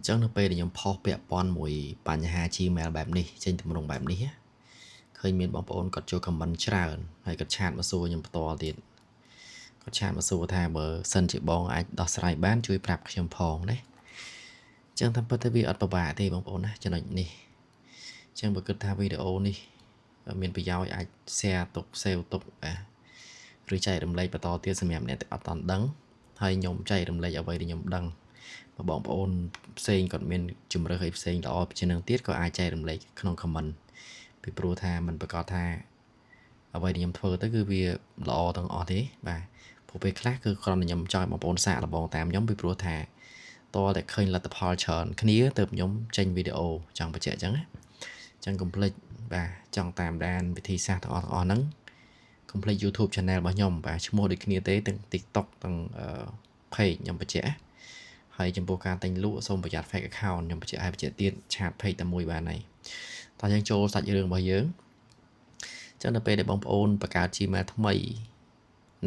ញ្ចឹងនៅពេលដែលខ្ញុំផុសពាក់ព័ន្ធមួយបញ្ហា Gmail បែបនេះចេញទម្រង់បែបនេះណាឃើញមានបងប្អូនគាត់ចូល comment ច្រើនហើយគាត់ chat មកសួរខ្ញុំផ្ទាល់ទៀតគាត់ chat មកសួរថាបើសិនជាបងអាចដោះស្រាយបានជួយប្រាប់ខ្ញុំផងណាអញ្ចឹងតាមពិតទៅវាអត់ពិបាកទេបងប្អូនណាចំណុចនេះអញ្ចឹងបើគិតថាវីដេអូនេះមានប្រយោជន៍អាច share ទុក save ទុកបាទឬចែករំលែកបន្តទៀតសម្រាប់អ្នកដែលអត់ទាន់ដឹងហើយខ្ញុំចែករំលែកអ្វីដែលខ្ញុំដឹងបើបងប្អូនផ្សេងគាត់មានជំរើសអីផ្សេងល្អជាងនឹងទៀតក៏អាចចែករំលែកក្នុង comment ពីព្រោះថាมันប្រកាសថាអ្វីដែលខ្ញុំធ្វើទៅគឺវាល្អទាំងអស់ទេបាទព្រោះពេលខ្លះគឺគ្រាន់តែខ្ញុំចង់ឲ្យបងប្អូនសាកល្បងតាមខ្ញុំពីព្រោះថាតើតែឃើញលទ្ធផលច្រើនគ្នាទើបខ្ញុំចេញវីដេអូចង់បញ្ជាក់អញ្ចឹងណាអញ្ចឹងកុំភ្លេចបាទចង់តាមដានវិធីសាស្ត្រទាំងអស់ទាំងអស់ហ្នឹងកុំភ្លេច YouTube Channel របស់ខ្ញុំបាទឈ្មោះដូចគ្នាទេទាំង TikTok ទាំង page ខ្ញុំបញ្ជាក់ហើយចំពោះការទិញលក់សូមប្រយ័ត្ន fake account ខ្ញុំបញ្ជាក់ឲ្យបញ្ជាក់ទៀត chat page តែមួយបានហើយតោះយើងចូលសាច់រឿងរបស់យើងចឹងដល់ពេលដែលបងប្អូនបង្កើត Gmail ថ្មី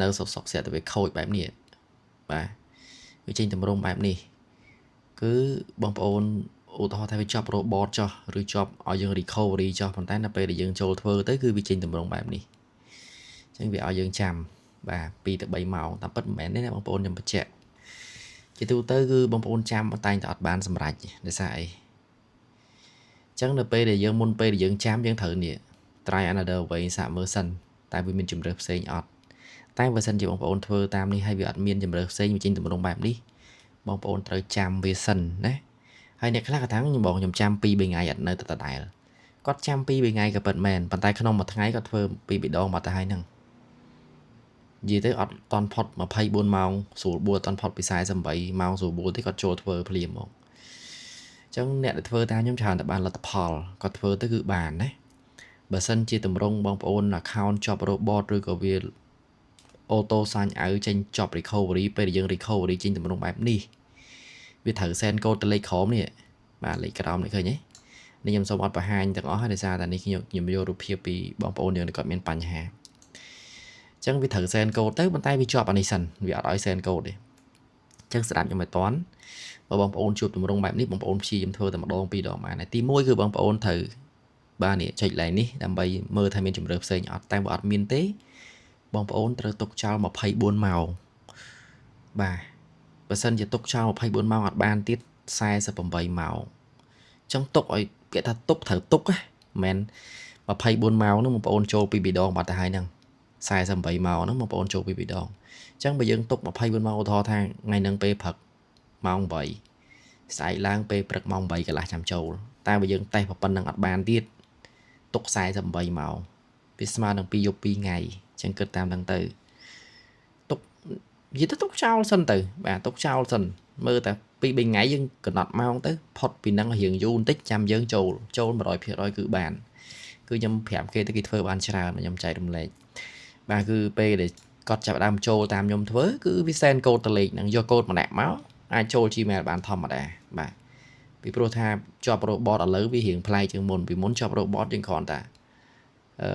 នៅសុកសុកស្រាប់តែវាខូចបែបនេះបាទវាចេញទម្រង់បែបនេះគឺបងប្អូនឧទាហរណ៍ថាវាជាប់ robot ចុះឬជាប់ឲ្យយើង recovery ចុះប៉ុន្តែនៅពេលដែលយើងចូលធ្វើទៅគឺវាចេញទម្រង់បែបនេះអញ្ចឹងវាឲ្យយើងចាំបាទ2ទៅ3ម៉ោងតាមពិតមិនមែនទេណាបងប្អូនខ្ញុំបញ្ជាក់ជាទូទៅគឺបងប្អូនចាំតែងតែអត់បានសម្រេចដោយសារអីអញ្ចឹងនៅពេលដែលយើងមុនពេលដែលយើងចាំយើងត្រូវនេះ try another way សាកមើលសិនតែវាមានជំរើសផ្សេងអត់តែបើសិនជាបងប្អូនធ្វើតាមនេះហើយវាអត់មានជំរើសផ្សេងវាចេញទម្រង់បែបនេះបងប្អូនត្រូវចាំវាសិនណាហើយអ្នកខ្លះក៏ថាខ្ញុំបងខ្ញុំចាំ2 3ថ្ងៃអត់នៅតែដដែលគាត់ចាំ2 3ថ្ងៃក៏ពិតមែនប៉ុន្តែក្នុងមួយថ្ងៃគាត់ធ្វើ2 3ដងមកទៅហើយហ្នឹងនិយាយទៅអត់តន់ផុត24ម៉ោងស្រួលបួលអត់តន់ផុតពី48ម៉ោងស្រួលបួលទេគាត់ចូលធ្វើភ្លាមហ្មងអញ្ចឹងអ្នកដែលធ្វើតាមខ្ញុំច្រើនតែបានលទ្ធផលគាត់ធ្វើទៅគឺបានណាបើសិនជាតម្រង់បងប្អូន account ជាប់ robot ឬក៏វា auto sign out ចេញជាប់ recovery ពេលដែលយើង recovery ចេញតម្រង់បែបនេះវាត្រូវ send code ទៅលេខក្រោមនេះបាទលេខក្រោមនេះឃើញទេនេះខ្ញុំសូមអត់បង្ហាញទាំងអស់ដោយសារតែនេះខ្ញុំខ្ញុំយករូបភាពពីបងប្អូនយើងដែលគាត់មានបញ្ហាអញ្ចឹងវាត្រូវ send code ទៅប៉ុន្តែវាជាប់អានេះសិនវាអត់ឲ្យ send code ទេអញ្ចឹងស្ដាប់ខ្ញុំឲ្យតន់បើបងប្អូនជួបទម្រង់បែបនេះបងប្អូនព្យាយាមធ្វើតែម្ដងពីរដងបានទី1គឺបងប្អូនត្រូវបាទនេះចុចឡើងនេះដើម្បីមើលថាមានជំរើសផ្សេងអត់តែបើអត់មានទេបងប្អូនត្រូវទុកចោល24ម៉ោងបាទបើសិនជាទុកចោល24ម៉ោងអត់បានទៀត48ម៉ោងអញ្ចឹងទុកឲ្យគេថាទុកត្រូវទុកណាមិនមែន24ម៉ោងហ្នឹងបងប្អូនចូលពីរដងបាត់ទៅហើយហ្នឹង48ម៉ោងហ្នឹងបងប្អូនចូលពីរដងអញ្ចឹងបើយើងទុក24ម៉ោងឧទាហរណ៍ថាថ្ងៃហ្នឹងពេលព្រឹកម៉ោង8ស្អែកឡើងពេលព្រឹកម៉ោង8កន្លះចាំចូលតែបើយើងតេស្តប៉ុណ្្នឹងអត់បានទៀតទុក48ម៉ោងវាស្មើនឹង2យប់2ថ្ងៃអញ្ចឹងគិតតាមហ្នឹងទៅទុកនិយាយទៅទុកចោលសិនទៅបាទទុកចោលសិនមើលតែ2 3ថ្ងៃយើងកំណត់ម៉ោងទៅផុតពីហ្នឹងរៀងយូរបន្តិចចាំយើងចូលចូល100%គឺបានគឺខ្ញុំប្រាប់គេទៅគេធ្វើបានច្រើនខ្ញុំចែករំលែកបាទគឺពេលដែលគាត់ចាប់ដើមចូលតាមខ្ញុំធ្វើគឺវា send code ទៅលេខហ្នឹងយកកូដម្នាក់មកអាចចូល Gmail បានធម្មតាបាទពីព្រោះថាជាប់ robot ឥឡូវវារៀងប្លែកជាងមុនពីមុនជាប់ robot យើងគ្រាន់តែអឺ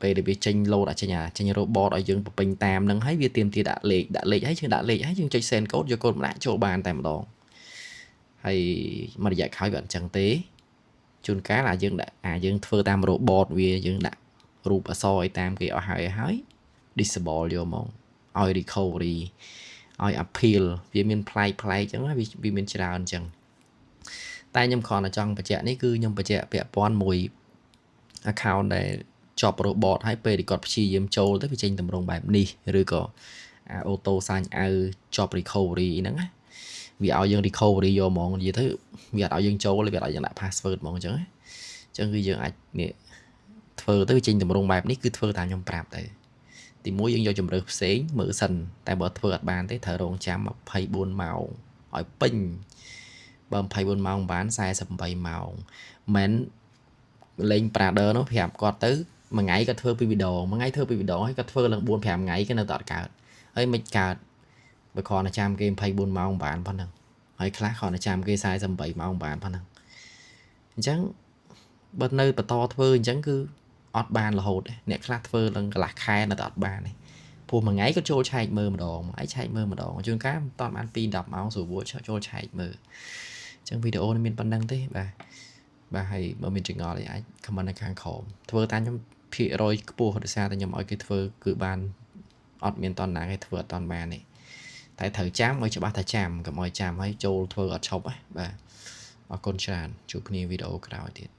ពេលដែលវាចេញ load អាចេញអាចេញ robot ឲ្យយើងបំពេញតាមនឹងហើយវាទៀមទាដាក់លេខដាក់លេខហើយយើងដាក់លេខហើយយើងចុច send code យកកូដម្នាក់ចូលបានតែម្ដងហើយមួយរយៈក្រោយវាអត់ចឹងទេជួនកាលអាយើងដាក់អាយើងធ្វើតាម robot វាយើងដាក់រូបអក្សរឲ្យតាមគេអស់ហើយហើយ disable យកហ្មងឲ្យ recovery ឲ្យ appeal វាមានប្លែកប្លែកចឹងណាវាមានច្រើនចឹងតែខ្ញុំគ្រាន់តែចង់បញ្ជាក់នេះគឺខ្ញុំបញ្ជាក់ពាក់ព័ន្ធមួយ account ដែលជាប់ robot ហើយពេលដែលគាត់ព្យាយាមចូលទៅវាចេញទម្រង់បែបនេះឬក៏អា auto sign out ជាប់ recovery ហ្នឹងណាវាឲ្យយើង recovery យកហ្មងនិយាយទៅវាអត់ឲ្យយើងចូលវាអត់ឲ្យយើងដាក់ password ហ្មងអញ្ចឹងណាអញ្ចឹងគឺយើងអាចនេះធ្វើទៅវាចេញទម្រង់បែបនេះគឺធ្វើតាមខ្ញុំប្រាប់ទៅទីមួយយើងយកជំរើសផ្សេងមើលសិនតែបើធ្វើអត់បានទេត្រូវរងចាំ24ម៉ោងឲ្យពេញបើ24ម៉ោងបាន48ម៉ោងមិនលេង Brother នោះប្រាប់គាត់ទៅមួយថ្ងៃគាត់ធ្វើពីរដងមួយថ្ងៃធ្វើពីរដងហើយគាត់ធ្វើឡើង4 5ថ្ងៃគេនៅតែអត់កើតហើយមិនកើតបើគ្រាន់តែចាំគេ24ម៉ោងបានប៉ុណ្ណឹងហើយខ្លះគ្រាន់តែចាំគេ48ម៉ោងបានប៉ុណ្ណឹងអញ្ចឹងបើនៅបន្តធ្វើអញ្ចឹងគឺអត់បានរហូតទេអ្នកខ្លះធ្វើឡើងកន្លះខែនៅតែអត់បានទេព្រោះមួយថ្ងៃក៏ចូលឆែកមើលម្ដងមួយថ្ងៃឆែកមើលម្ដងជួនកាលមិនតាន់បាន2 10ម៉ោងស្រួលចូលឆែកមើល។ អញ្ចឹងវីដេអូនេះមានប៉ុណ្ណឹងទេបាទបាទហើយបើមានចម្ងល់អីអាច comment នៅខាងក្រោមធ្វើតាមខ្ញុំភាគរយខ្ពស់ដោយសារតែខ្ញុំឲ្យគេធ្វើគឺបានអត់មានតណាគេធ្វើអត់តបានទេតែត្រូវចាំឲ្យច្បាស់ថាចាំកុំឲ្យចាំហើយចូលធ្វើអត់ឈប់ណាបាទអរគុណច្រើនជួបគ្នាវីដេអូក្រោយទៀត។